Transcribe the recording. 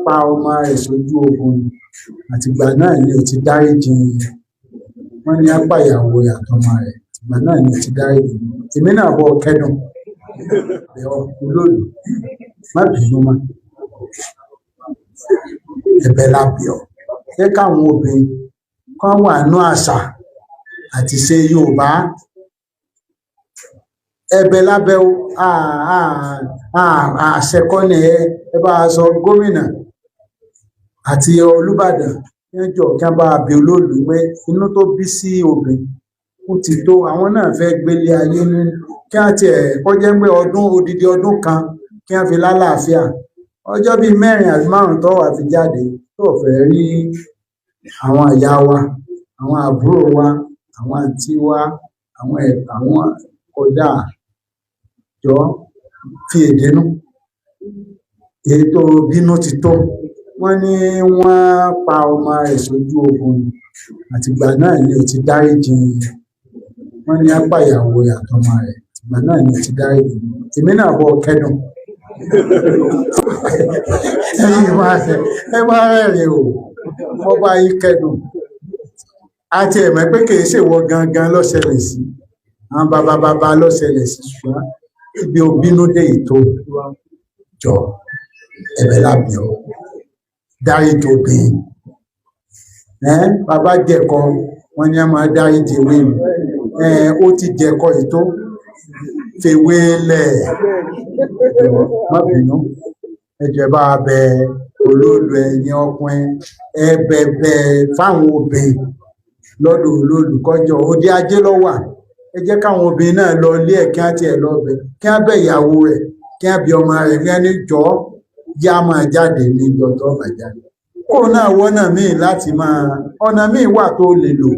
pa ọmọ rẹ̀ sójú ogun ni, àtìgbà náà ni ò ti dáríjì. Wọ́n ní apàyàwó rẹ̀ àtọmọ rẹ̀, àtìgbà náà ni ò ti dáríjì. Èmi náà bọ́ kẹ́dùn bẹ̀ ọ́, olóòlù, má bínú mọ́, ẹ̀bẹ̀ la bẹ̀ ọ́. Jẹ́ káwọn obìnrin kan wà nú àṣà àti ṣe Yorùbá. Ẹ̀bẹ̀ lábẹ́ o, àṣẹ kọ́ ni. Ẹ bá a sọ gómìnà àti Olúbàdàn kí wọ́n jọ, kí wọ́n bá a bẹ̀ olóòlù pé inú tó bí sí obìnrin ó ti tó. Àwọn náà fẹ́ gbélé ayé ní kí wọ́n tiẹ̀ kọjá pé ọdún, odidi ọdún kan, kí wọ́n fi lálàáfíà ọjọ́ bíi 4 àbí 5 tó wà fi jáde, tó fẹ́ rí àwọn ìyá wa, àwọn àbúrò wa, àwọn àǹtí wa, àwọn ẹ̀ àwọn kódà. Jọ, fi èdè nú, èyí tó bínú ti tó. Wọ́n ní wọ́n pa ọmọ rẹ̀ sójú ogun ni, àtìgbà náà ni ò ti dáríjì. Wọ́n ní apàyàwó rẹ̀ àtọmọ rẹ̀, àtìgbà náà ni ò ti dáríjì. Èmi náà bọ́ kẹ́dùn. Ẹ̀yin máa ẹ máa rẹ́rìn o, mo bá yín kẹ́dùn. Àti ẹ̀mọ́ pé kì í ṣèwọ gangan ló ṣẹlẹ̀ sí, àwọn bàbá bàbá ló ṣẹlẹ̀ sí, ṣùgbọ́n ibi òbínú dé ìtò, jọ, ẹ̀bẹ̀ lábẹ́ ọ, dáríjì obìnrin. Bàbá jẹ̀kọ, wọ́n ní a máa dáríjì ewé mi. Ó ti jẹ̀kọ ìtó fèwé lẹ̀, má bínú. Ẹ jọ̀ọ́, ẹ bá wa bẹ̀ olóòlù. Ẹ̀yin ọkùnrin, ẹ bẹ̀bẹ̀ fáwọn obìnrin lọ́dọ̀ olóòlù kọjọ òde ajé ló wà. Ẹ jẹ́ káwọn obìnrin náà lọ ilé ẹ̀, kí wọ́n tiẹ̀ lọ bẹ̀, kí wọ́n bẹ̀ ìyàwó rẹ̀, kí wọ́n bí ọmọ rẹ̀, kí wọ́n ní jọ́ yá máa jáde níjọ tó bá jáde, kó náà wọ́nà míì láti máa, ọ̀nà míì wà tó lè lò.